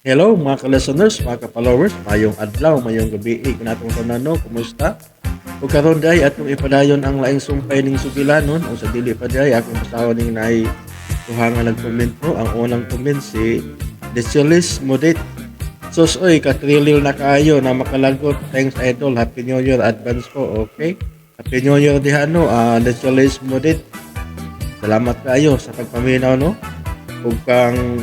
Hello mga ka-listeners, mga ka-followers, mayong adlaw, mayong gabi, kanatong tanan no, kumusta? Ug karon day atong ipadayon ang laing sumpay ning sugilanon o sa dili pa day akong basahon ning naay duha nga nag-comment no. Ang unang comment si Desulis Modit. Sus oy, katrilil na kaayo na makalagot. Thanks, idol. Happy New Year advance po. Okay. Happy New Year diha no, Desulis Modit. Salamat kaayo sa pagpaminaw no. Ug kang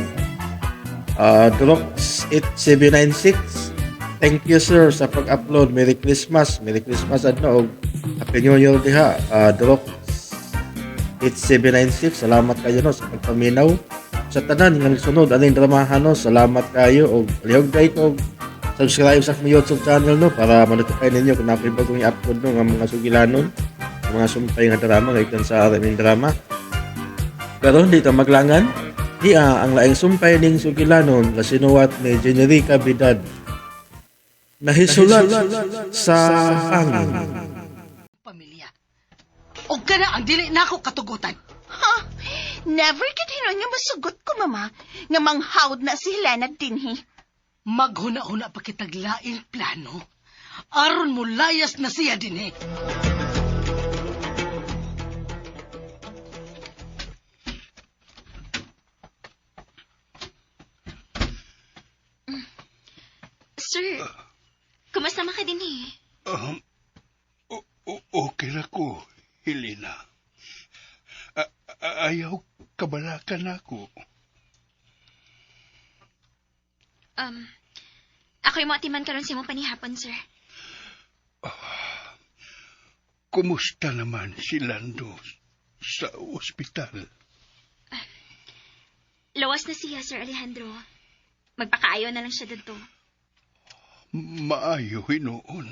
Drox 8796. Thank you, sir, sa pag-upload. Merry Christmas. Merry Christmas adno og Happy New Year diha. Drox 8796. Salamat kayo no sa pagpaminaw. Sa tanan nga nagsunod aning dramahan no, salamat kayo og lihog day ko subscribe sa akong YouTube channel no para ma-notify ninyo kung naa bagong i-upload no nga mga sugilanon, mga sumpay nga drama nga ikan sa aming drama. Karon dito maglangan, Iya ang laing sumpay ning sugilanon nga sinuwat ni Generica Bidad. Nahisulat sa hangin. Pamilya. Og kana ang dili nako katugutan. Ha? Never gid hinon nga masugot ko, mama, nga manghawd na si Helena dinhi. Maghuna-huna pa kitag laing plano. Aron mo layas na siya dinhi. Sir, kumusta man ka din eh? Okay ra ko, Helena. Ayaw kabalakan ako. Ako yung atiman karon sa imong panihapon, sir. Kumusta naman si Lando sa ospital? Lawas na siya, Sir Alejandro. Magpakaayo na lang siya dito. Maayo hinuon.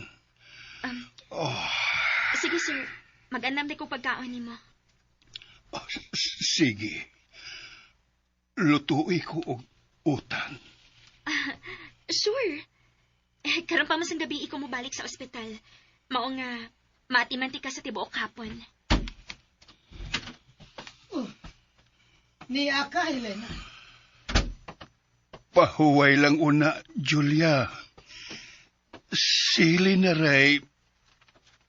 Oh, Sige, sir. Mag-andam di ko pagkaon nimo. Oh, sige. Lutui ko og utan. Sure. Eh, karon pa man sang gabi ikaw mobalik sa ospital. Mao nga, maatiman ti ka sa tibuok hapon. Niya ka, Helena. Pahuway lang una, Julia. Sili na ray,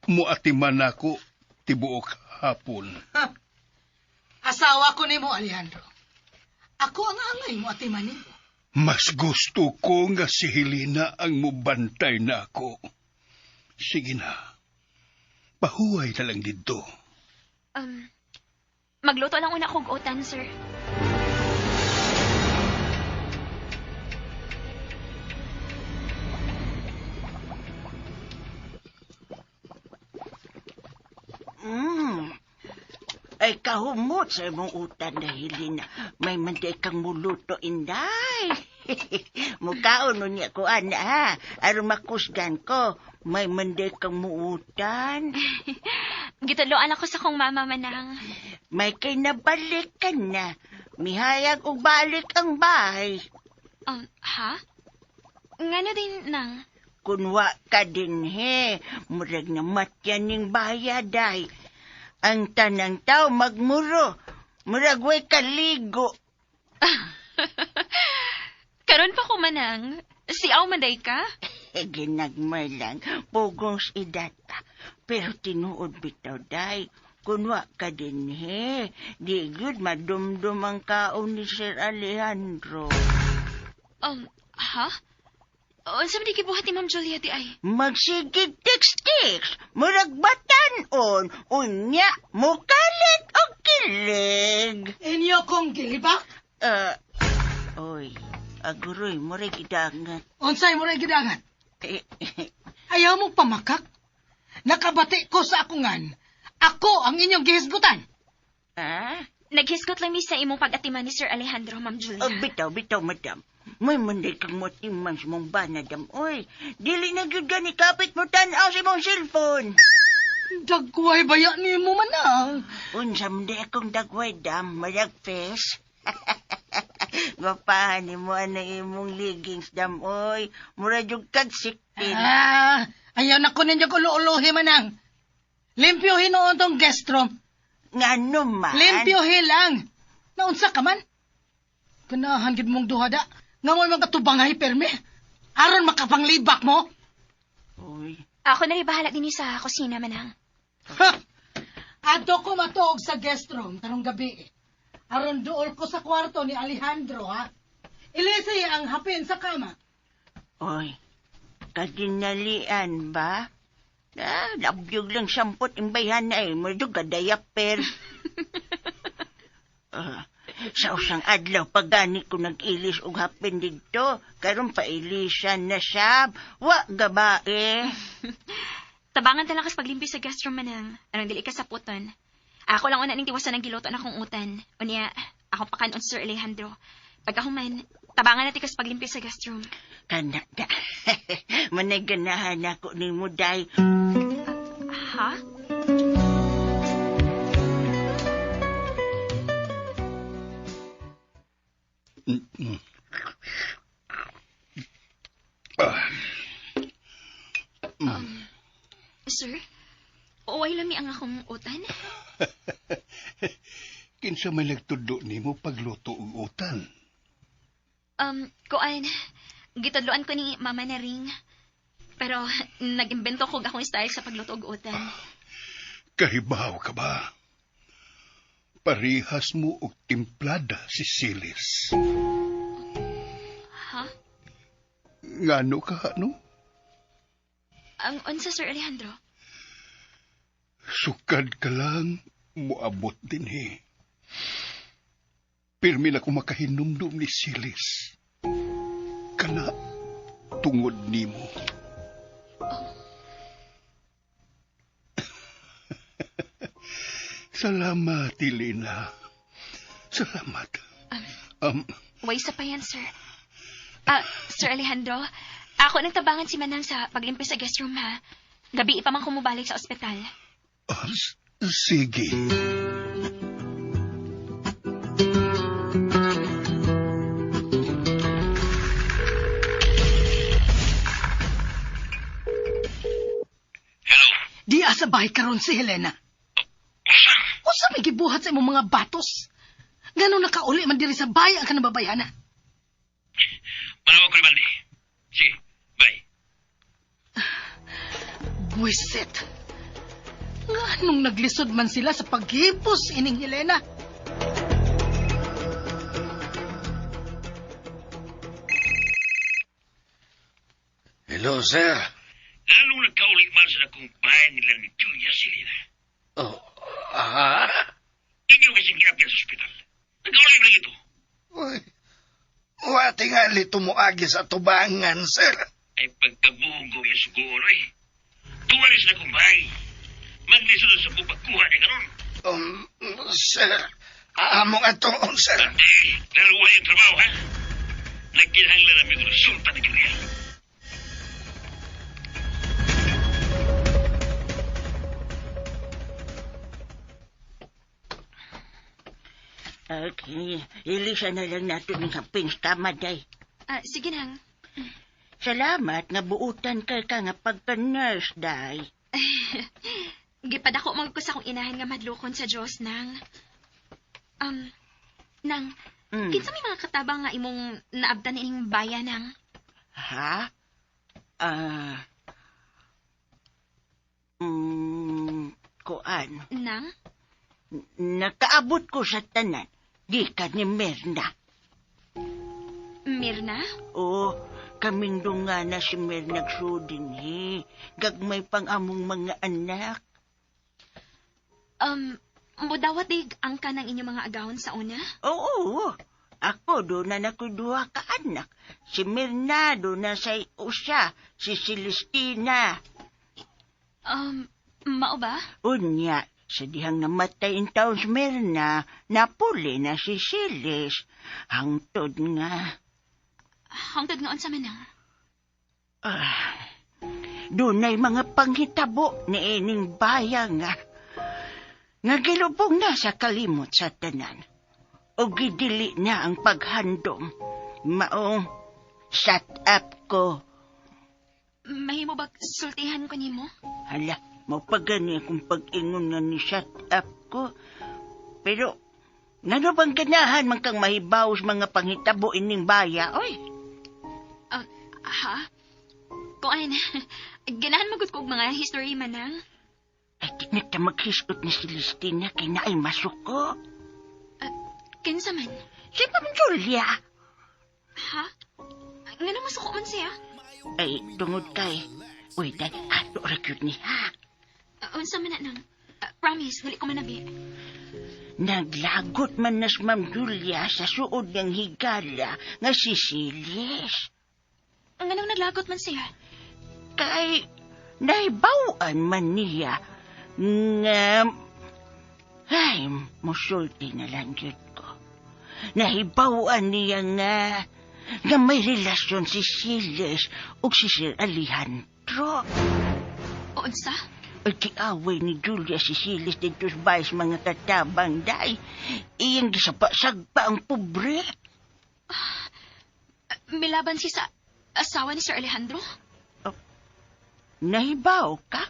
muatiman ako tibuok hapon. Ha? Asawa ko nimo, Alejandro. Ako ang angay mo atiman nimo. Mas gusto ko nga si Helena ang mubantay na ako. Sige na. Pahuway na lang dito. Magluto lang una kog utan, sir. Ay, kahumot sa imong utan na, Helena. May manday kang muluto, inday. Mukaon nun niya ko, ana, ha? Aron makusgan ko, may manday kang muutan. Gitudloan ako sa kong mama, manang. May kay nabalik ka na. Mihayag og balik ang bahay. Ha? Ngano din, nang? Kunwa ka din, he. Murag na matyan ning bayad, ay. Ang tanang tao magmuro. Murag way kaligo. Karon pa ko, manang. Si Aw manday ka? Eh, ginagmay lang. Pugong sa edad pa. Pero tinuod bitaw, day. Kunwa ka din, he. Di gyud madumdum ang kaon ni Sir Alejandro. Ha? Unsa man di gibuhat ni Ma'am Julia di ay? Magsigig text-text. Murag batanon. Unya, mukalit og kilig. Inyo kong gilibak? Oy, aguroy, murag gidangat. Unsay mo rin gidangat? Eh, Ayaw mo pamakak? Nakabati ko sa akungan. Ako ang inyong gihisgutan. Ah? Naghisgot lang mi sa imong pag-atiman ni Sir Alejandro, Ma'am Julia. Oh, bitaw, bitaw, madam. May manday kang motiman sa mong bana, dam. Oy, dili na gyud gani kapit mo tan-aw sa imong cellphone. Dagway baya ni mo manang. Unsa man di akong dagway, dam, marag face. Gwapahan ni mo ang imong leggings, dam, oy. Mura jud kag siktin. Ah, ayaw na ko ninyo ulo-ulohi, manang. Limpyohin noon tong guest room. Ngano man? Limpyohin lang. Naunsa ka man? Ganahan gid mong duha da. Nga mo mga tubangay, perme. Aron makapanglibak mo. Uy. Ako na rin bahala din sa kusina, Manang. Ha! Adto ko matuog sa guest room karong gabi. Aron duol ko sa kwarto ni Alejandro, ha? Ilisi ang hapin sa kama. Oy, kadinalian ba? Ah, labyog lang sampot imbayhan na eh. Medyo gadayaper. Sa usang adlaw pagani ko nag-ilis og hapin didto, karon pailisan na sab. Wa gabae. Tabangan talakas paglimpi sa guest room, Manang. Anong dili ka sa puton. Ako lang una ning tiwasan ng giluto na akong utan. Unya, ako pakanon Sir Alejandro. Pagkahuman, tabangan natin kas paglimpi sa guest room. Kana da. Manay ganahan ako nimo day. Ha? Sir, uway lami ang akong utan? Kinsa may nagtudlo nimo pagluto og utan? Kuan, gitudloan ko ni Mama na ring. Pero nag-imbento ko akong style sa pagluto og utan. Kahibaw ka ba? Parihas mo og timplada si Silis. Ha? Ngano ka, no? Ang unsa, Sir Alejandro? Sukad ka lang, muabot din eh. Pirmi na ko makahinumdum ni Silis. Kana, tungod nimo. Oh. Salamat, Elena. Salamat. Way sa pa yan, sir. Sir Alejandro, ako nagtabangan si Manang sa paglimpi sa guest room, ha? Gabi pa man kumubalik sa ospital. Sige. Hello? Di asa bahay karon si Helena. Usa may gibuhat sa imong mga batos? Ngano nakauli man diri sa bahay ang kanababayana? Manawag ko ni Mandy. Sige, bye. Buisit. Nganong naglisod man sila sa paghipos ining Helena? Hello, sir. Lalong nagkauli man sa akong bahay nila ni Julia Selena. Oh, ah? Inyo kasing giapyan sa ospital. Nagkauli lang ito. Uy, wa tingali tumuagi sa tubangan, sir. Ay pagkabugo yung siguro eh. Tuwaris na akong bahay. Maglisod sa pagkuha ni karon. Sir, among atoon, sir. Hindi, dalawa yung trabaho, ha? Nagkinahanglan namin resulta ni Julia. Okay, ilisa na lang nato ng hapin sa kama, day. Sige nang. Salamat nga buutan kay ka nga pagka-nurse, day. Gipadako man ko sa akong inahan nga madlukon sa Dios nang. Nang, kinsa may mga katabang nga imong naabtan ining bayan nang? Ha? Kuan. Nang? Nakaabot ko sa tanan. Gikan ni Mirna. Mirna? Oo, kaming dunga na si Mirna nagsudin, he. Gagmay pang among mga anak. Mudawat dig ang ka ng inyong mga agahon sa una? Oo, ako doon na nakuduha ka anak. Si Mirna doon na sa usa, si Celestina. Mao ba? Unya, sa dihang namatay in taon si Mirna, napuli na si Celis. Hangtod nga. Hangtod nga unsa man ang? Doon ay mga panghitabo ni ining bayang nga. Nga gilubong na sa kalimot sa tanan. O gidili na ang paghandom. Maong shut up ko. Mahimo ba sultihan ko nimo? Hala, mapagani akong pag-ingon nga ni shut up ko. Pero, ngano bang ganahan man kang mahibaw sa mga panghitabo ining baya, oy? Ha? Kuan, ganahan magud ko og mga history manang. Ay, di na ta maghisgot ni Celestina kay naay masuko. Kinsa man? Si Ma'am Julia. Ha? Ngano masuko man siya? Ay, tungod kay. Uy, day, ato ra gyud ni ha. Unsa man na nang? Promise, dili ko manabi. Naglagot man na si Ma'am Julia sa suod ng higala nga si Silis. Nganong naglagot man siya? Kay, nahibawan man niya nga... Ay, musulti na lang gyud ko. Nahibawan niya nga may relasyon si Siles ug si Sir Alejandro. Unsa? Ay, giaway ni Julia si Siles dito sa bahay sa mga katabang day. Iyang gisapa-sagpa ang pobre. Milaban siya sa asawa ni Sir Alejandro? Nahibaw ka?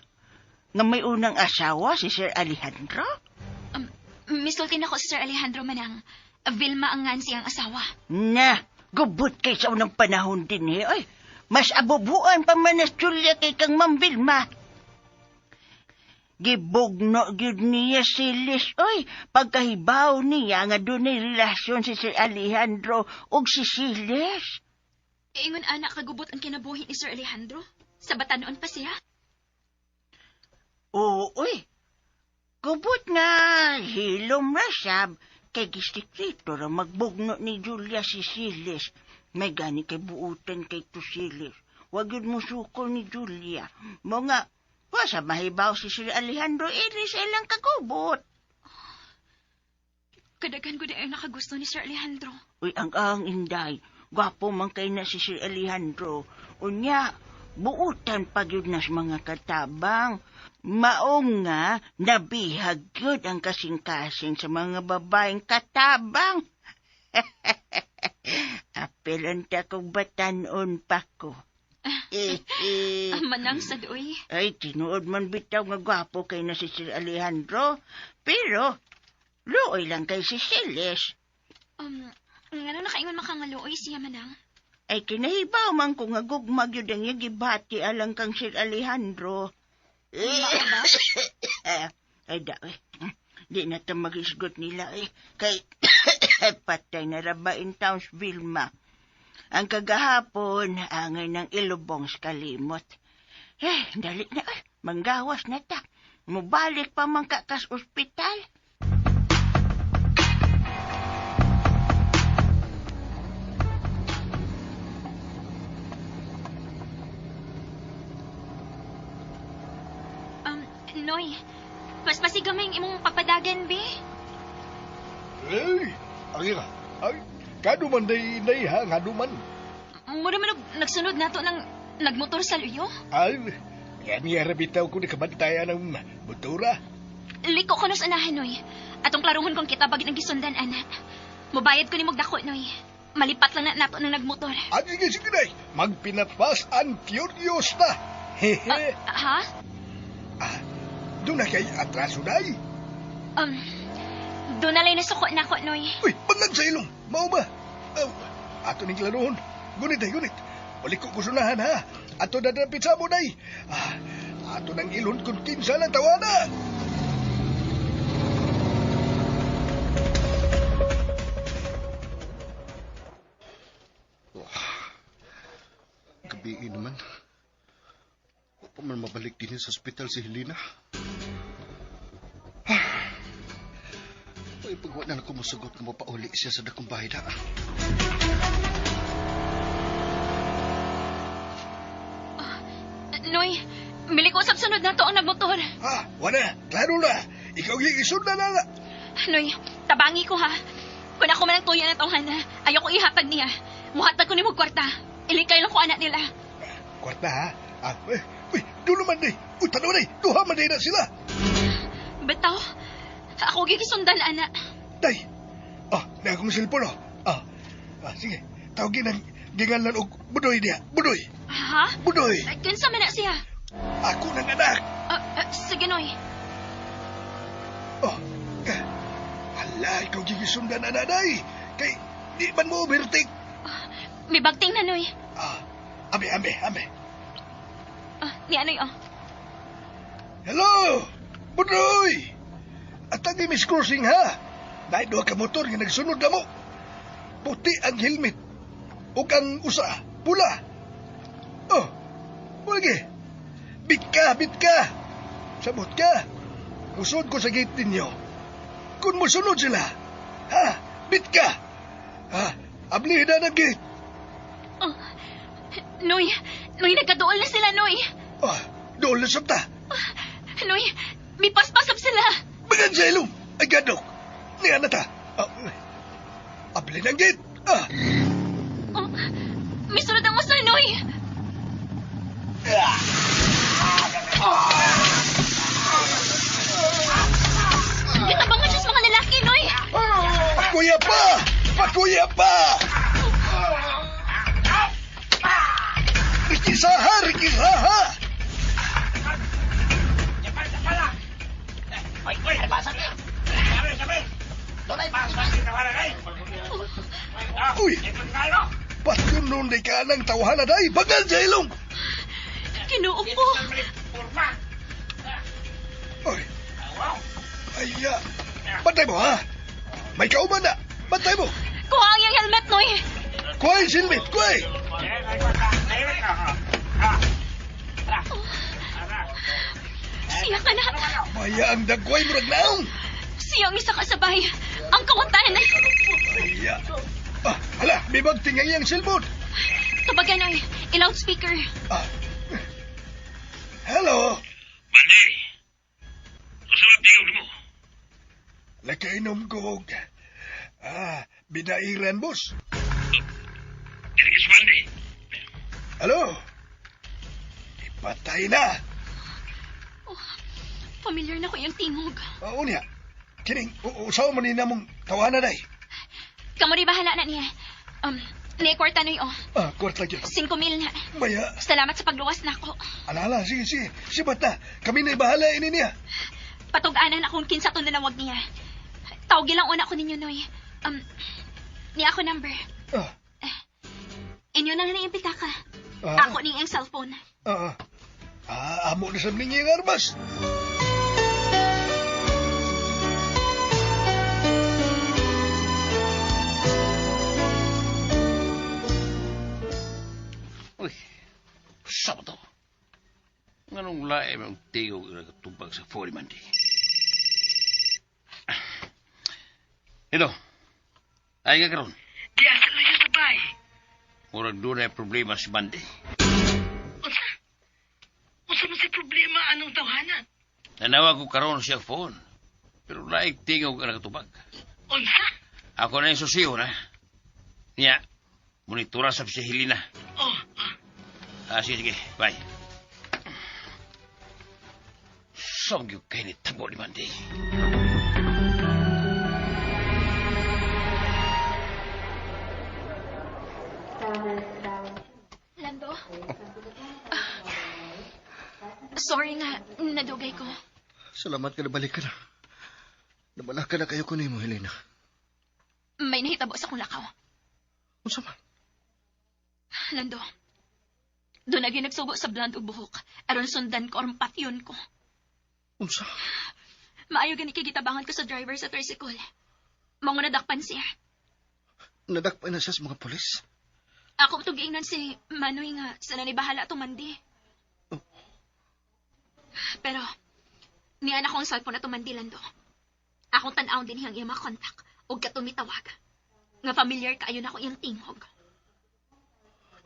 Nga may unang asawa si Sir Alejandro? Misulti na ko si Sir Alejandro manang. Vilma ang ngan siyang asawa. Na, gubot kay sa unang panahon din eh. Ay, mas abubuan pa man na Julia kay kang Ma'am Vilma. Gibugno gyud niya si Liz. Oy, pagkahibaw niya nga dunay relasyon si Sir Alejandro ug si Siles. Ingon anak kagubot ang kinabuhi ni Sir Alejandro. Sa batanoon pa siya. Oo, uy. Gubot nga, hilom ra sab. Kay gistikrito ra magbugno ni Julia si Siles. May gani kay buutan kay to Siles. Wag yun musuko ni Julia. Mo nga, wa sa mahibaw si Sir Alejandro ini sa ilang kagubot. Kadaghan ko di ay nakagusto ni Sir Alejandro. Uy, ang inday. Gwapo man kay na si Sir Alejandro. Unya, buutan pa gyud na sa mga katabang. Mao nga, nabihag gyud ang kasing-kasing sa mga babaeng katabang. Apelan ta kong batanon pa ko. Manang sa doy. Ay, tinuod man bitaw nga gwapo kay na si Sir Alejandro. Pero, luoy lang kay si Siles. Ngano nakaingon makangaluoy siya manang? Ay, kinahibaw man ko nga gugma gyud ang iyang gibati alang kang Sir Alejandro. Ay, da, eh. Di na ta magisgot nila, eh. Kay, patay na ra ba in Townsville, ma. Ang kagahapon, angay ng ilubong sa kalimot. Eh, dali na, eh. Manggawas na ta. Mubalik pa man ka kas ospital. Noy, mas masigamay ang imong pagpadagan, be. Ay, ay, ay, kado man day, day ha, ngado man. Mura man og nagsunod nato ng nagmotor sa luyo. Ay, yan nga rabitaw ko nakabantayan ng motora. Liko ko no sa unahan, Noy. Atong klaruhon kung kita bagit ang gisundan, anak. Mubayad ko ni dako, Noy. Malipat lang na nato ng nagmotor. At sige, sige, day, magpinapas and furious na. Hehe. Ha? Ah, doon na kay atraso, day. Doon na lang nasuko na ako, Noy. Uy, bangag sa ilong. Mao ba? Aw, ato ning klaruhon. Gunit, day, gunit. Balik ko kusunahan, ha? Ato na dapit sa mo, day. Ah, ato nang ilon kung kinsa ng tawana. Gabi naman. Wa pa man mabalik din sa ospital si Helena. Ay, pagwa na lang ko musugot nga mapauli siya sa dakong bahay da. Noy, miliko usab sunod na to ang nagmotor. Ah, wala. Klaro na. Ikaw yung isundan na na. Noy, tabangi ko ha. Kung ako man ang tuyo na tawhana, ayoko ihatag niya. Muhatag ko ni mo kwarta. Ilikay lang ko anak nila. Kwarta, ha? Ah, eh, uy, doon naman day. Uy, tanaw day. Duha man day na sila. Bitaw, ako gigisundan, anak. Day. Ah, na akong cellphone, oh. Ah, ah, sige. Tawagin ang gingalan og Budoy niya. Budoy. Ha? Budoy. Kinsa man na siya? Ako ng anak. Sige, Noy. Oh, hala, ikaw gigisundan, anak, day. Kay, di man mo overtake. May bagting na, Noy. Ah, Abi, abi, abi. Ah, ni anoy oh. Hello! Budoy! At ang Miss Crossing ha? Dahil duha ka motor nga nagsunod na mo. Puti ang helmet. Ug ang usa, pula. Oh, wala Bit ka, bit ka. Sabot ka. Musod ko sa gate ninyo. Kung musunod sila, ha? Bit ka. Ha? Abli na ng gate. Oh. Noy, Noy, nagkaduol na sila, Noy. Oh, doon na sabta. Noy, may paspasap sila. Bagan sa ilong. Ay, gadok. Niya na ta. Oh, abli ng gate. Ah. Oh, may sunod ang usa, Noy. Gitabangan siya sa mga lalaki, Noy. Pakuya pa! Pakuya pa! Rikisaha! Rikisaha! Uy! Patyon nun di ka ng tawhana day! Bagal sa ilong! Kinuo ko. Uy! Ay, Bantay mo, ha? May kauban na! Bantay mo! Kuha ang iyang helmet, Noy. Kuhay, silmit! Kuhay! Siya ka na. Maya ang dagway murag naong! Siya ang isa kasabay. Ang kawatan. Ay, ah, hala, may bagting ang iyang cellphone. Tubagan, Noy. I-loudspeaker. Ah. Hello? Bandi! Usarap tingog mo. Nakainom ko og bidairan, boss. Dili ka Bandi. Hello? Ipatay na. Oh, familiar na ko iyang tingog. Oo niya. Kining, usaw man ni namong tawanan ay. Kamo rin bahala na niya. Ni kwarta, Noy, oh. Ah, kwarta gyud. 5,000 na. Maya, Salamat sa pagluwas nako. alala, sige, sige. Sibat na. Kami na bahala ini niya. Patug-anan akong kinsa to nanawag niya. Tawag lang una ko ninyo, Noy. Ni ako number. Ah, Inyo na nga pitaka. ah, Ako ning iyang cellphone. ah, ah, amo na sa ninyo ang armas. Uy, sa to? Nganong lae mong tingog nga nagtubag sa 40 man di? Hello. Ay nga karon. Diya sa layo sa bay. Murag dunay problema si Bandi. Unsa? Unsa man sa problema anong tawhanan? Nanawag ko karon siya phone. Pero laing tingog nga nagtubag. Unsa? Ako na yung susiyo na. Niya, monitora sa si Helena. Oh, Ah, sige, sige. Bye. Saan yung kayo ni Tabo ni Mandy? Lando? Ah, sorry nga, nadugay ko. Salamat ka nabalik ka na. Nabala ka na kayo kunin mo, Helena. May nahitabo sa akong lakaw. Unsa man? Lando, doon na nagsugo sa blonde og buhok. Aron sundan ko, aron patyon ko. Unsa? Maayo gani kay gitabangan ko sa driver sa tricycle. Manguna dakpan siya. Nadakpan na siya sa mga polis? Ako itong giingnan si Manoy nga sa ni bahala tumandi. Oh. Pero, niyan ako ang cellphone na tumandi, Lando. Akong tan-awon din hiyang iyang mga kontak o katumitawag. Nga familiar kaayo na ako iyang tingog.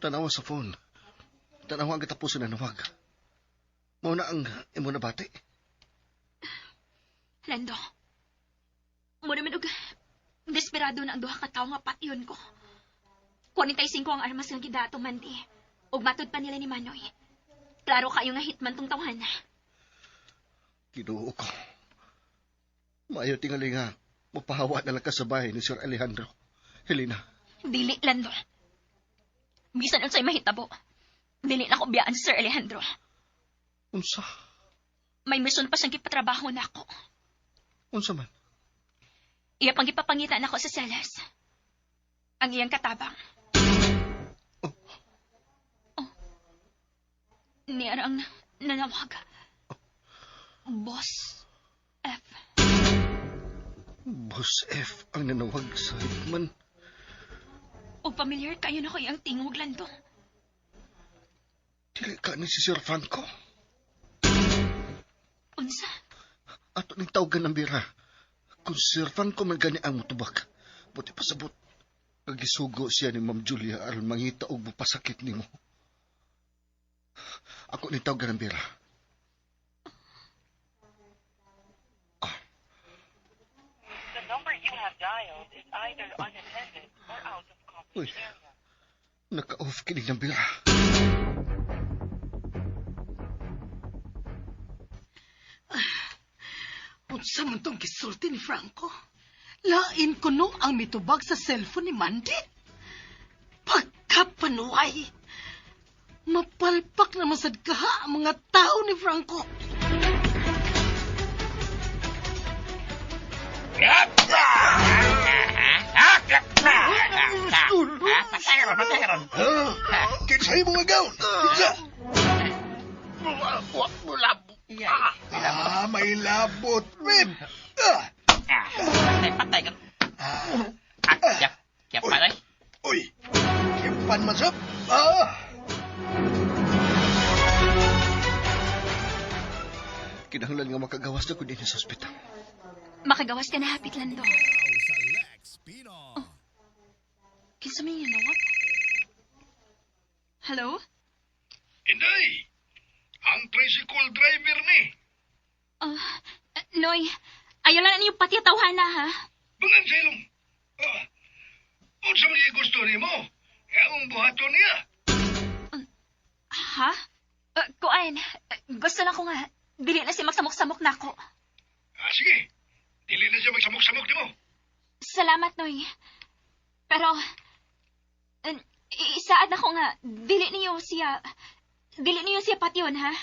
Tanawa sa phone. Tanawa ang katapusan na nawag. Mao na ang imo nabati. Lando, muna man og desperado na ang duha ka tawo nga patyon ko. 45 ang armas nga gidato mandi. Ug matud pa nila ni Manoy. Klaro kayo nga hitman tong tawhana. Kinuo ko. Maayo tingali nga, mapahawa na lang ka sa bahay ni Sir Alejandro. Helena, Dili, Lando. Bisan unsay mahitabo. Dili na ko biyaan si Sir Alejandro. unsa? May mission pa siyang gipatrabaho na ako. Unsa man? Iya pang gipapangita nako sa Celes. Ang iyang katabang. Oh. Oh. Niarang nanawag. Boss F. Boss F ang nanawag sa hitman. O pamilyar kayo na ko ang tingog, Lando. Dili ka ni si Sir Franco. Unsa? Ato ning tawagan ng bira. Kung si Sir Franco man gani ang mutubag, buti pasabot. Nagisugo siya ni Ma'am Julia aron mangita og mupasakit nimo. Ako ning tawagan ng bira. The number you have dialed is either unattended or out of Uy, coverage area. naka-off kining ng bira. Unsa man tong gisulti ni Franco? Lain ko no ang mitubag sa cellphone ni Mandy. Pagkapanuay! Mapalpak na masad kaha ang mga tao ni Franco. Ha? Kinsay mo nga gown? Kinsa? Ah, may labot, Mip. Ah. Patay ka. Ah. Kaya patay. Uy, kimpan man sab. Ah. Kinahanglan nga makagawas na ko dinhi sa ospital. Makagawas ka na hapit, Lando. Oh. Kinsa may nanawag? Hello? Inday, ang tricycle driver ni. Oh, Noy, ayaw lang niyo pati tawhana, ha? Bungan sa ilong. Ah. Unsa man gyud gusto nimo? Among buhaton niya. Ha? Kuan, gusto lang ko nga, dili na siya magsamok-samok na ako. Ah, sige. Dili na siya magsamok-samok nimo. Salamat, Noy. Pero, isaad na ko nga, dili niyo siya patyon, ha?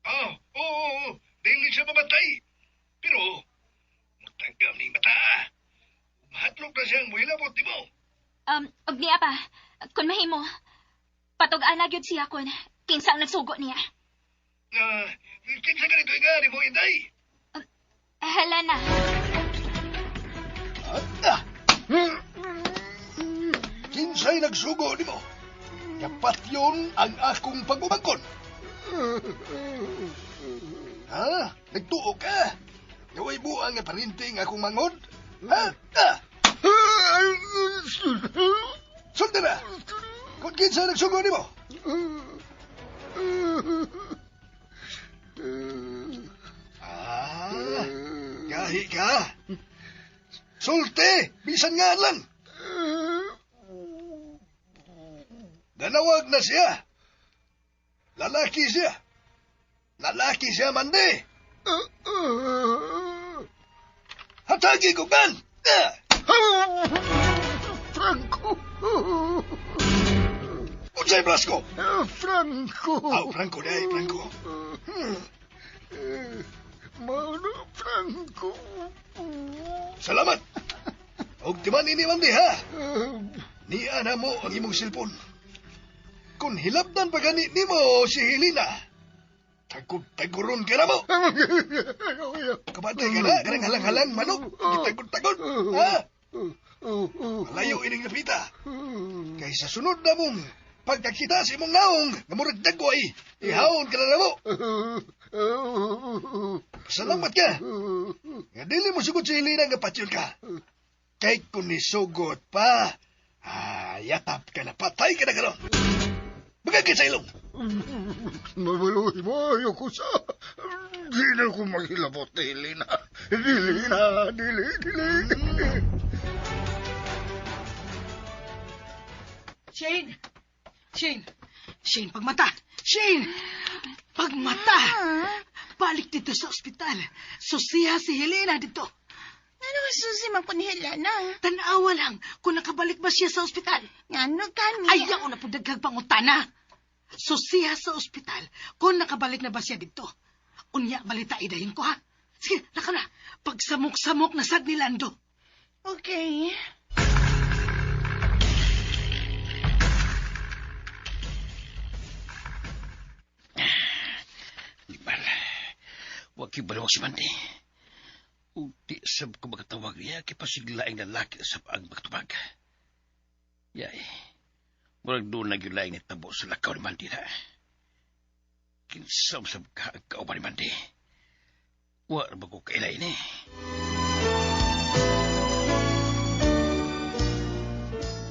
Oh, oo, oo, dili siya mamatay. Pero, magtangkam ning mata. Mahatlok na siyang muhilabot nimo. Og niya pa, kung mahimo, patug-an na gyud siya kun kinsa ang nagsugo niya. Kinsa ganito nga ni mo, Inday? Helena. Ah! Kinsay nagsugo nimo? Dapat yun ang akong pag-umangkon. Ha? Nagtuo ka? Naway buang nga parinting akong mangod? Ha? Ah! Sulti na! Kung kinsa nagsugo nimo? Ah, gahi ka. Sulti, bisan nga lang. Nanawag na siya. Lalaki siya. Lalaki siya, Mandi. Hatagi ko kan. Franco! Unsay Blasco? Franco! Aw, Franco dai, Franco. Mano, Franco. Salamat. Og timan ini Mandi ha. Niya na mo ang imong silpon. Kung hilabdan pa gani nimo si Helena, tagod-taguron ka na mo. Kabantay ka na, kanang halang-halang manok, gitagod-tagod. Ha? Malayo ining lapita. Kay sa sunod na mong pagkakita sa imong naong nga murag dagway, ihawon ka na namo. Salamat ka. Nga dili mo sugot si Helena nga patyon ka. Kay kung nisugot pa, yatap ka na, patay ka na karon. Bagay sa ilong. Mabaluhi mo, ayoko sa... Dili ko maghilabot ni Helena. Dili na, dili, dili. Shane! Shane! Shane, pagmata! Shane! Pagmata! Balik dito sa ospital. Susiha si Helena dito. Ano nga susi man ko ni Helena? Tanawa lang kung nakabalik ba siya sa ospital. Ngano gani? Ayaw na po daghang pangutana. Susiha sa ospital kung nakabalik na ba siya dito. Unya, balita idahin ko ha. Sige, laka na. Pagsamok-samok na sad ni Lando. Okay. Wa kay baliwag si Mandy. Ug di sab ko makatawag niya kay pasiglaing lalaki sab ang makatubag. Yay. Murag doon na gyud laing nitabo sa lakaw ni Mandy na. Kinsa sab ka ang kauban ni Mandy. Wa ra ba ko kailay ni?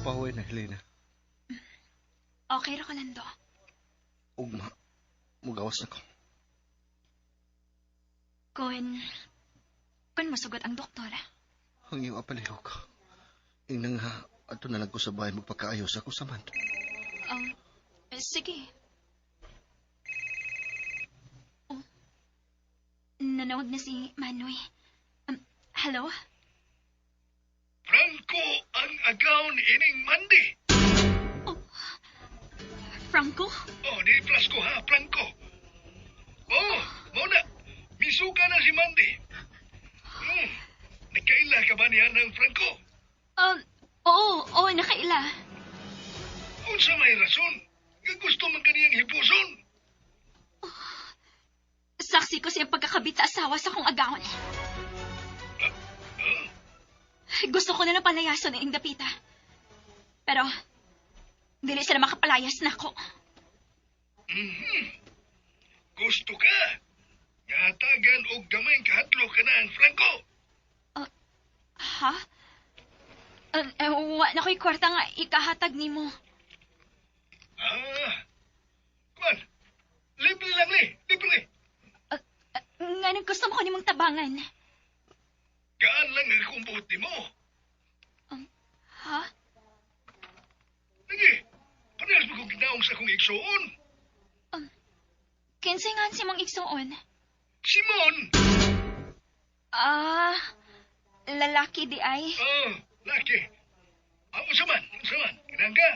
Pahuway na, Helena. Okay ra ko, Lando. Ugma, mugawas na ko. Kun masugot ang doktor. Ang iyong apalihok. Inang ha, ato na lang ko sa bahay magpakaayos ako sa man. Sige. Oh, nanawag na si Manoy. Hello? Franco ang agaw ni ining Mandy. Oh, Franco? Oh, di Flasco ha, Franco. Oh, mao na. Misuka na si Mandy. Nagkaila ka ba niya ng Franco? Oo, nakaila. Unsa may rason? Nga gusto man kaniyang hipuson. Oh, saksi ko siyang pagkakabit sa asawa sa kong agawon. Huh? Gusto ko na lang palayason ang dapita. Pero, dili sila makapalayas na ako. Mm-hmm. Gusto ka? Ngatagan og gamay kahadlok ka na ang Franco. Ha? Wa na ko'y kwarta nga ikahatag nimo. Ah, kuan, libre lang ni, libre. Nga nang gusto mo ko nimong tabangan. Gaan lang ang akong buot nimo. Ha? Sige, parehas mo kong ginaong sa akong igsuon. Kinsay nga si mong igsuon? Simon! Ah, lalaki di ay. Oh, laki. Unsa man, unsa man. Kinahanglan ka?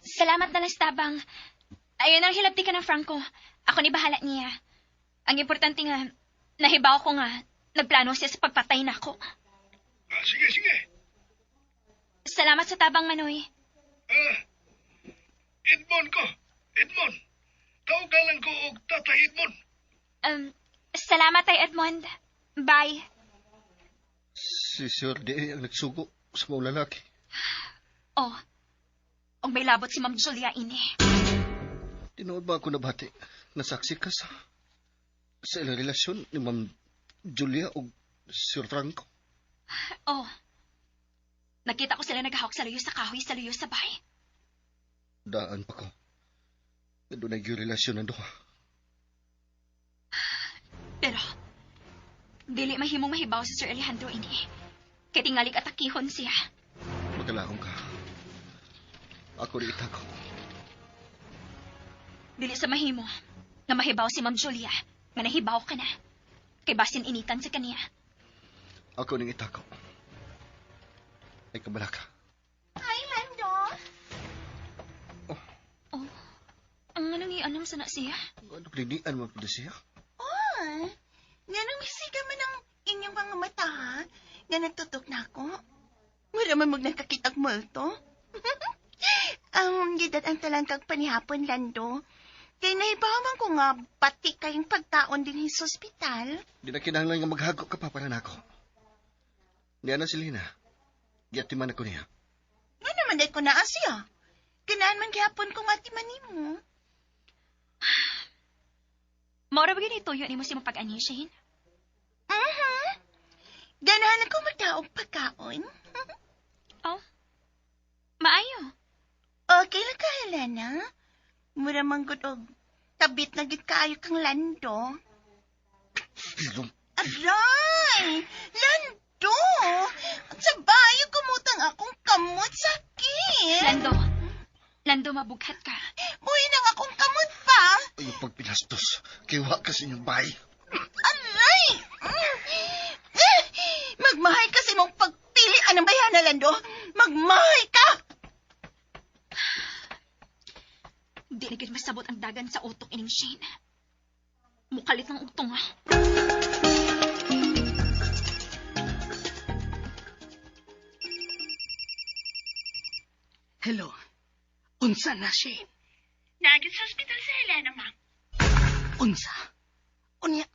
Salamat na lang sa tabang. Ayun ang hilabti ka ng Franco. Ako ni bahala niya. Ang importante nga, nahibaw ko nga, nagplano siya sa pagpatay na ako. Ah, sige, sige. Salamat sa tabang, Manoy. Ah, Edmond ko. Edmond. Tawagan lang ko og Tatay Edmond. Salamat, Tay Edmond. Bye. Si Sir D. ang nagsugo sa mga lalaki. Oh, og may labot si Ma'am Julia ini. Tinuod ba ako nabati? Nasaksi ka sa ilang relasyon ni Ma'am Julia o Sir Franco? Oh, nakita ko sila naghahawak sa luyo sa kahoy sa luyo sa bahay. Daan pa ko. Doon ay relasyon ng duha. Pero, dili mahimong mahibaw si Sir Alejandro ini. Kay tingalig atakihon siya. Magalahong ka. Ako rin itako. Dili sa mahimo nga mahibaw si Ma'am Julia nga nahibaw ka na. Kay basin initan sa kaniya. Ako ning itako. Ay kabalaka. Hi, Lando. Oh, ang anong ianam sa na siya? Ano pinignian mo pala siya? Oh, nga nang misiga man ang inyong mga mata, ha? Nga nagtutok na ako. Wala man mag nakakitag multo. Ang gidat ang talangkag panihapon, Lando. Kay nahibawan ko nga, pati kayong pagkaon din sa ospital. Di na kinahanglan nga maghago ka pa para nako. Niya na si Lina. Giatiman ako niya. Nga naman dahil ko naa siya. Kinaan man gihapon kong atiman nimo. Maura ba ganito yun mo si mapag-ani, Shane? Mhm. Ganahan ako magdaog pagkaon. Oh, maayo. Okay lang ka, Helena. Mura man gud og kabit na gid kaayo kang Lando. Hilom. Aray! Lando! At sa bayo kumutang akong kamot sakit. Lando, Lando, mabughat ka. Buhi nang akong kamot pa. Ay, yung pagpinastos. Kay wa ka sa inyong bahay. Aray! Eh, magmahay ka sa imong pagpili anang bayana, Lando. Magmahay ka! Di na gid masabot ang dagan sa utok ining Shane. Mukalit ng utong, ha. Hello. Unsa na, Shane? Nagit sa ospital sa Helena, ma'am. Unsa? Unya.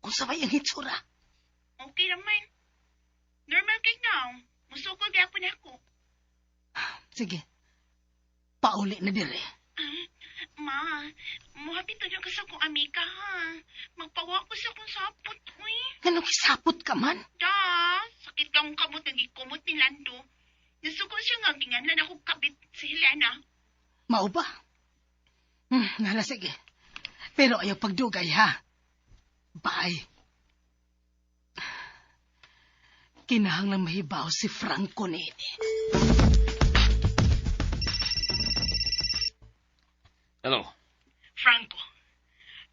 Unsa may ang hitsura? Okay raman. Normal kay now. Musukol gyapon ako. Sige. Pauli na dire. Ma, muhapit na ka sa akong amika ha. Magpawa ko sa akong sapot, uy. Nganong kisapot ka man? Da, sakit kang kamot nga gikumot ni Lando. Nasuko siya nga ginganlan ako kabit si Helena. Mao ba? Nala, sige. Pero ayaw pagdugay, ha? Bye. Kinahanglang mahibaw si Franco niini. Hello? Franco,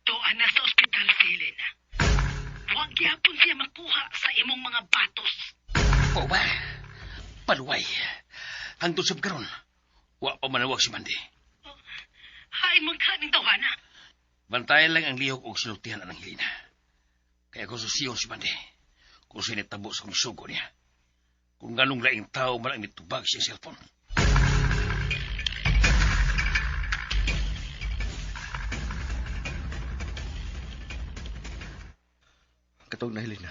tuwa na sa ospital si Helena. Huwag gyapon siya makuha sa imong mga batos. Oo ba? Paluway. Hangtod sab karon. Wa pa manawag si Mandy. Hay, magkaning tawhana. Bantayan lang ang lihok og sinultihan anang Helena. Kaya kung susiyon si Mandy, kung sinitabo sa kong sugo niya, kung ganong laing tao man ang mitubag siya cellphone. Katog na, Helena.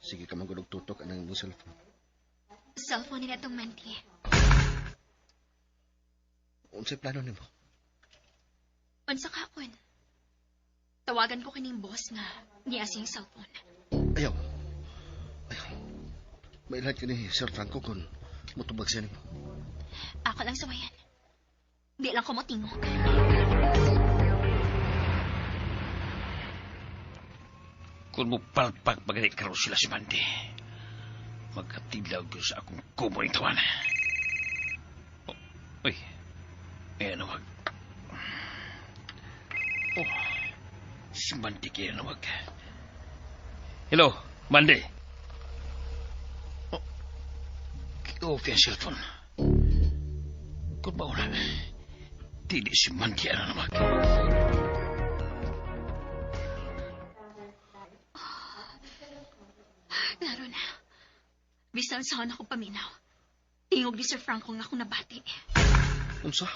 Sige ka man tutok anang imong cellphone. Cellphone nila itong Mandy. Unsay plano nimo? Unsa ka kun? Tawagan ko kining boss nga niya siyang cellphone. Ayaw. Ayaw. Mailhan ka ni Sir Franco kung mutubag siya nimo. Ako lang sawayan. Di lang ko motingog. Kung mo palpag pagalit karon sila si Mandy, magkatilaw ko sa akong kumo ng tawana. Oh, uy, eh nawag. Oh, si Mandy kaya nawag. Hello, Mandy. Oh, off yung cellphone. Kung mauna, dili si Mandy ang nawag. Klaro na. Bisan saan ako paminaw. Tingog ni Sir Franco nga akong nabati. Unsa?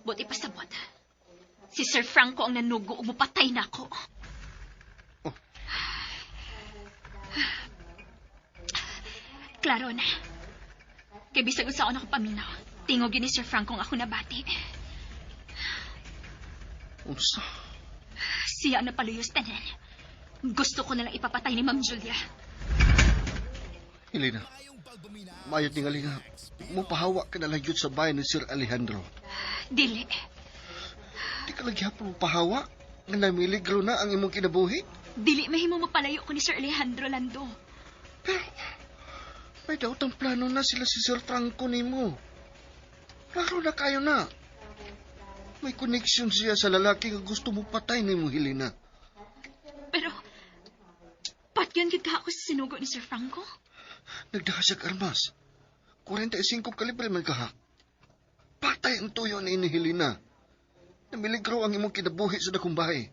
Buti pa sabot. Si Sir Franco ang nanugo ug mopatay na ako. Oh. Klaro na. Kay bisag unsaon ako paminaw. Tingog yun ni Sir Franco nga akong nabati. Unsa? Siya ang napaluyos tanan. Gusto ko nalang ipapatay ni Ma'am Julia. Helena, mayot ni nga mupahawa ka na lang yun sa bayan ni Sir Alejandro. Dili. Di ka lang gyapon mupahawa nga namiligro na ang imong kinabuhi. Dili mahimo mapalayo ko ni Sir Alejandro Lando. Pero may daotang plano na sila si Sir Franco nimo. Klaro na kayo na. May connection siya sa lalaki nga gusto mo patay nimo, Helena. Pero, patyon gid ka ako sa sinugo ni Sir Franco? Nagdaha siya armas. 45 kalibre man kaha. Patay ang tuyo ni ini, Helena. Namiligro ang imong kinabuhi sa dakong bahay.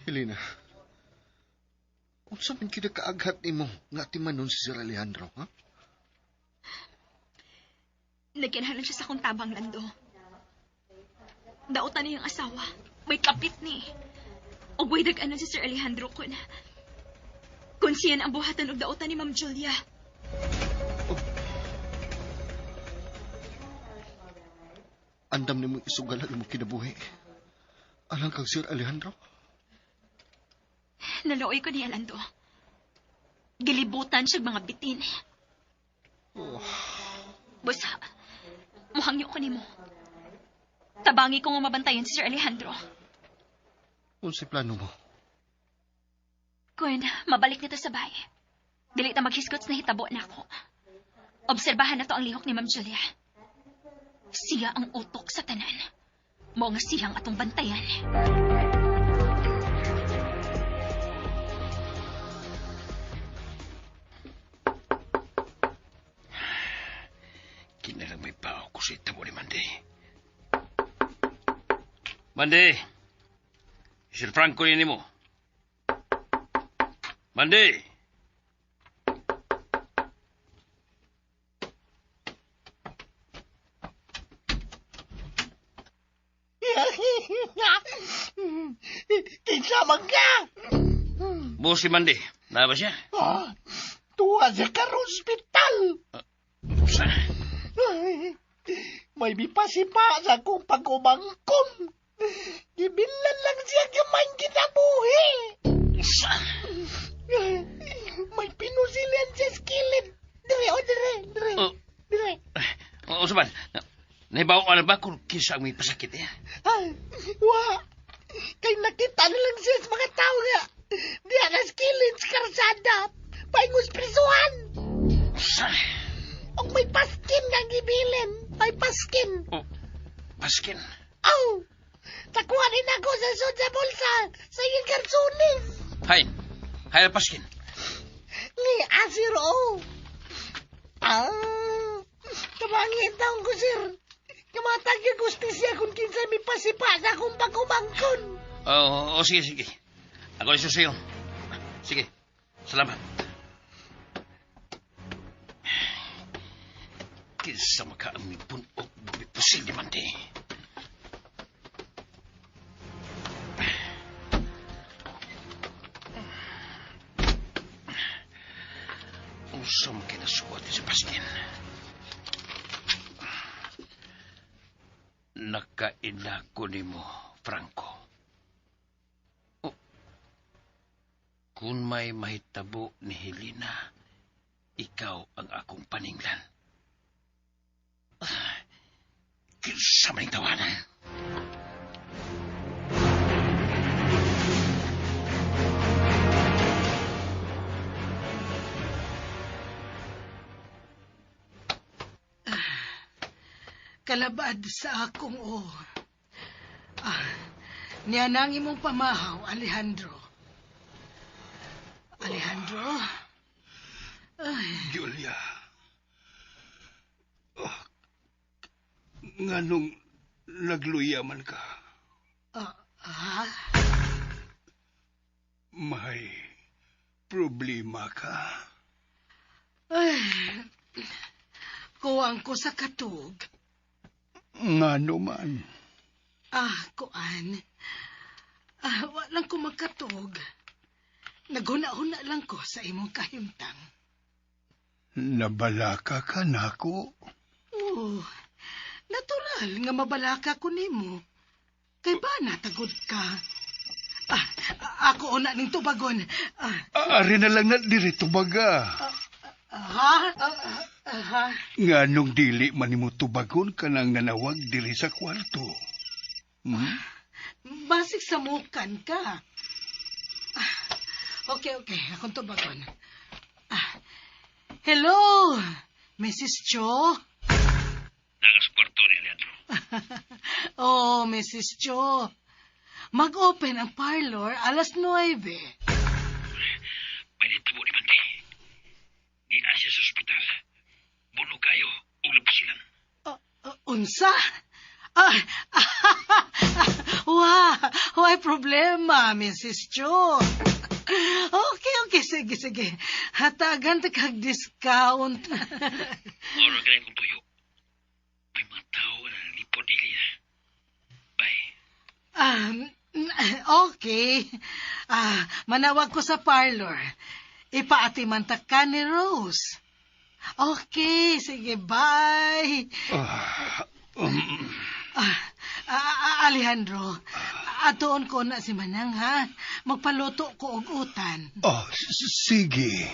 Helena, unsa man kinakaaghat nimo nga atimanon si Sir Alejandro, ha? Nagkinahanglan siya sa akong tabang, Lando. Dautan niyang asawa. May kapit ni. Og way dag-anon si Sir Alejandro kun. Kun siya ang buhatan og dautan ni Ma'am Julia. Oh. Andam nimo isugal ang imong kinabuhi. Alang kang Sir Alejandro? Naluoy ko niya, Lando. Gilibutan siya mga bitin. Oh. Busa, muhangyo ko nimo. Tabangi ko nga mabantayan si Sir Alejandro. Unsay plano mo? Kun, mabalik na to sa bahay. Dili ta maghisgot na hitabo na ako. Obserbahan na to ang lihok ni Ma'am Julia. Siya ang utok sa tanan. Mao nga siyang atong bantayan. Kinarang may pao ko sa itabo ni Mandy. Mandy! Sir Franco ni mo. Mandy! Kinsa man ka? Boss si Mandy. Na ba siya? Ah, tuwa siya karon ospital. Usa. Ay, may mipasipa sa akong pag-umangkon. Gibilan lang siya gamay kinabuhi. Usa. Ay, may pinusilan siya sa kilid. Dire, oh, dire, dire. Oh. Dire. Usa man. Nahibaw ka na ba kung kinsa ang may pasakit niya? Ay, wa. Kay nakita na lang siya sa mga tao nga. Diya na sa kilid sa karsada. Paingos prisuhan. Usa. Og may paskin nga gibilin. May paskin. Oh, paskin. Aw! Takuha din ako sa sud sa bulsa sa iyong karsunis. Hay. Hay ang paskin. Ni asir o. Ah, tabangin taong ko, sir. Kamatag yung gustisya kung kinsa may pasipa sa akong pagkumangkon. Oo, oh, sige, sige. Ako yung susiyo. Sige, salamat. Kinsa maka ang mipunog, mipusil ni Mandy. Unsa man kinasuwat ni Sebastian. Nakaila ko nimo, Franco. Oh, kung may mahitabo ni Helena, ikaw ang akong paninglan. Ah, kinsa man tawanan. Kalabad sa akong o. Ah, niya nang imong pamahaw, Alejandro. Alejandro? Ay, Julia. Oh, nganong nagluya man ka? ah, ah, May problema ka? ay, kuwang ko sa katug. Ngano man? Ah, kuan. Ah, wa lang ko magkatug. Naghuna-huna lang ko sa imong kahimtang. Nabalaka ka nako. Oh, natural nga mabalaka ko nimo. Kay ba natagod ka? Ah, ako una ning tubagon. Ah, Ari na lang na diri tubaga. ha? Ah, ah, ha? Nganong dili man nimo tubagon kanang nanawag diri sa kwarto. Hmm? Basig sa mukan ka. Ah, okay, okay. Akong tubagon. Ah, hello, Mrs. Cho. Nakas kwarto ni Alejandro. Oh, Mrs. Cho. Mag-open ang parlor alas 9. May nitabo ni Mandy. Niya siya sa ospital. Buno kayo, ug napusilan. Unsa? Ah, wa, why problema, Mrs. Cho? Okay, okay, sige, sige. Hatagan ta kag discount. Oro ka kong tuyo. May mga tao na nalipod ni Helena. Bye. Okay. Ah, manawag ko sa parlor. Ipaatiman ta ka ni Rose. Okay, sige, bye. Ah, Ah, ah, ah, Alejandro, atuon ko na si Manang, ha? Magpaluto ko og utan. Oh, sige.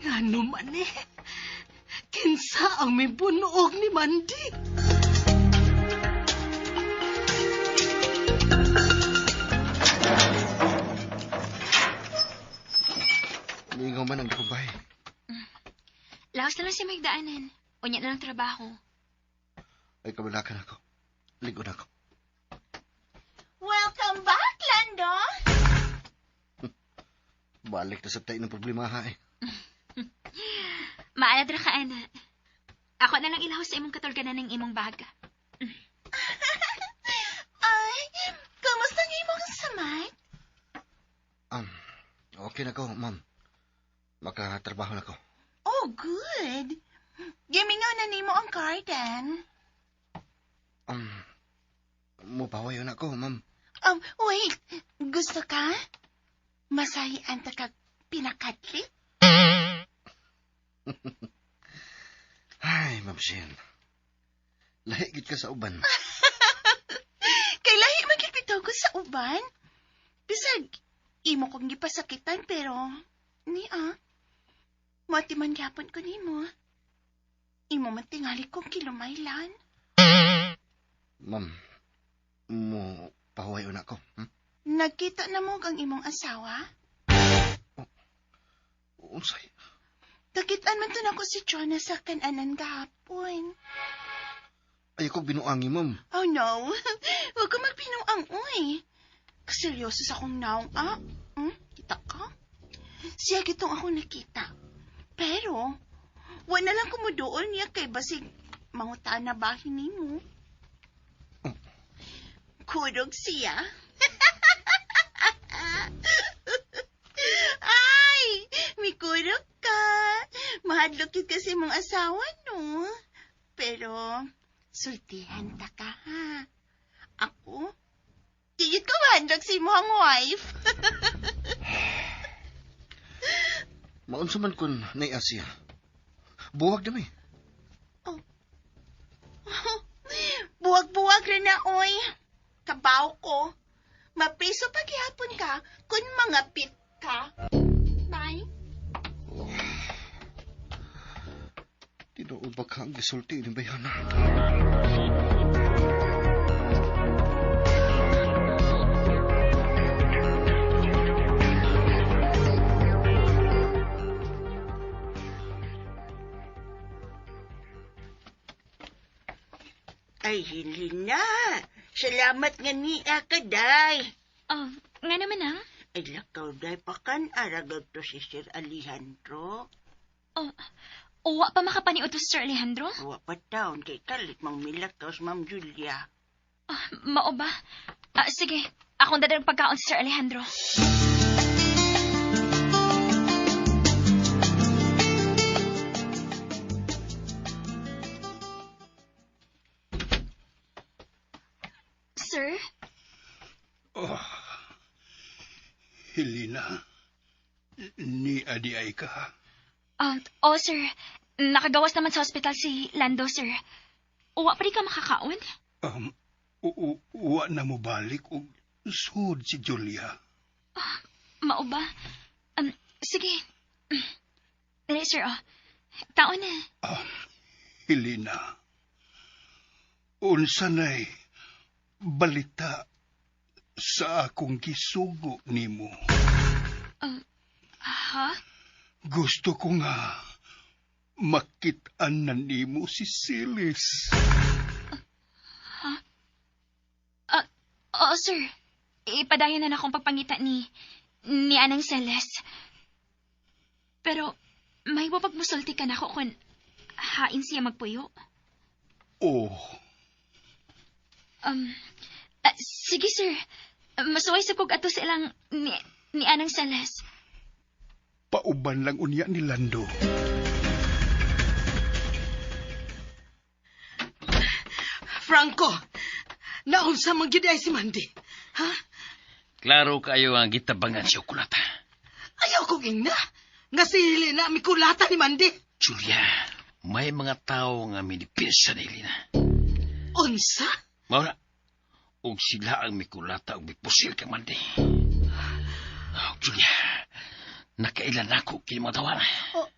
Ano man eh? Kinsa ang may bunuog ni Mandy? Lingaw man ang dakubay. Laos na lang siya may daanan. Unya na lang trabaho. Ay, kabalakan ako. Ligo na ako. Welcome back, Lando. Balik na sa tayo ng problema ha eh. Maalad ra ka, ana. Ako na lang ilaw sa imong katulganan ng imong bag. Ay, kumusta ang imong samad? Okay na ko, ma'am. Makatrabaho na ko. Oh, good. Bye then. Mupaway na ako, ma'am. Wait. Gusto ka? Masahian ta kag pinakadlit? Ay, Ma'am Shen. Lahi gid ka sa uban. Kay lahi man gid bitaw ko sa uban. Bisag imo kong gipasakitan pero ni ah. Mati man gyapon ko nimo. Imo man tingali kong kilumaylan. Ma'am, mo pahuway na ako. Nagkita na mo ang imong asawa? Unsay? Nakitaan man to nako si Jonas sa kananan gahapon. Ay ko binuangi, ma'am. Oh no, huwag ka magbinuang, uy. Kaseryoso sa akong naong, ah. Kita ka? Siya gitong ako nakita. Pero, wala lang kumudoon niya kay basig mangutaan na bahin nimo. Kurog siya. Ay, may kurog ka. Mahadlok yun kasi mong asawa, no? Pero, sultihan ta ka, ha? Ako? Di ko mahadlok si imong wife. Maunsa man kun nay Asia. Buwag na may. Oh. Buwag-buwag rin na, oy. Kabaw ko. Mapriso paghihapon ka kung mga pit ka. Bye. Oh. Tinuod ba ka ang gisulti ni Bayana? Ay, Helena. Salamat nga niya ka, day. Oh, nga naman ah. Ay, lakaw, day. Pakan aragag to si Sir Alejandro. Oh, uwa pa makapaniod to si Sir Alejandro? Uwa pa taon. Kay kalit mang milakaw si Ma'am Julia. Oh, mao ba? Ah, sige, akong dadag pagkaon si Sir Alejandro. Sir? Oh, Helena, ni adi ay ka. Oh, sir. Nakagawas naman sa ospital si Lando, sir. Uwa pa rin ka makakaon? Uwa na mo balik og sud si Julia. Oh, mao ba? Sige. Dali, sir, oh. Taon na. Helena, unsa na'y balita sa akong gisugo nimo? Ha? Gusto ko nga makit-an na nimo si Silis. Ha? Oo, sir. Ipadayon na akong pagpangita ni Anang Celes. Pero may wapag musulti ka na ako kung hain siya magpuyo. Oh. Sige, sir. Masuway sa kog ato silang ni Anang Celes. Pauban lang unya ni Lando. Franco, naunsa man gyud ay si Mandy? Ha? Klaro kayo ang gitabangan siya kulata. Ayaw kong ingna. Nga si Helena mikulata ni Mandy. Julia, may mga tao nga minipinsa ni Helena. Unsa? Maura, og sila ang mikulata og mipusil kang Mandy. Oh, Julia, nakailan ako kini mga tawana. Oh,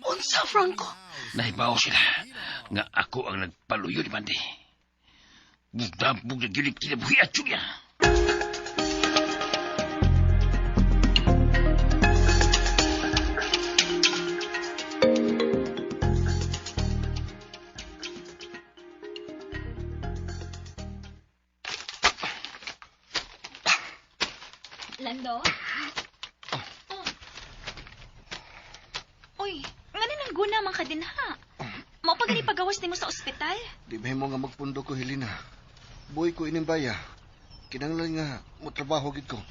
unsa, Franco? Nahibaw sila nga ako ang nagpaluyo ni Mandy. Bugdabog na gyud kinabuhi at Julia. Lando? Oh. Uy, nga na nang guna man ka din ha? Mao pa gani pagawas nimo sa ospital? Di ba mo nga magpundo ko, Helena? Buhay ko ining baya. Kinanglan nga mo trabaho gid ko.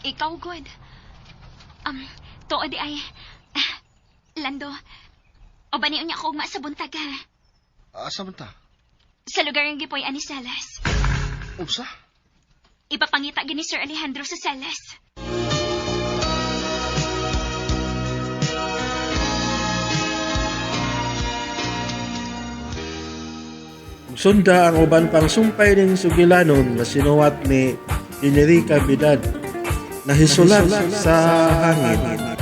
Ikaw, good. Tuod di ay... Lando, O bani unya ko ugma sa buntag ha. Asa man ta? Sa lugar ng gipoy ani Salas. Unsa? Ipapangita gini Sir Alejandro sa Salas. Sunda ang uban pang sumpay ning sugilanon nga sinuwat ni Enrica Bidad nahisulat sa hangin.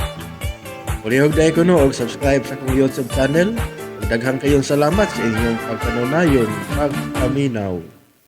Pulihog dahil kuno og subscribe sa akong YouTube channel. Ug Daghang kayong salamat sa inyong pagkanunayon, pagpaminaw.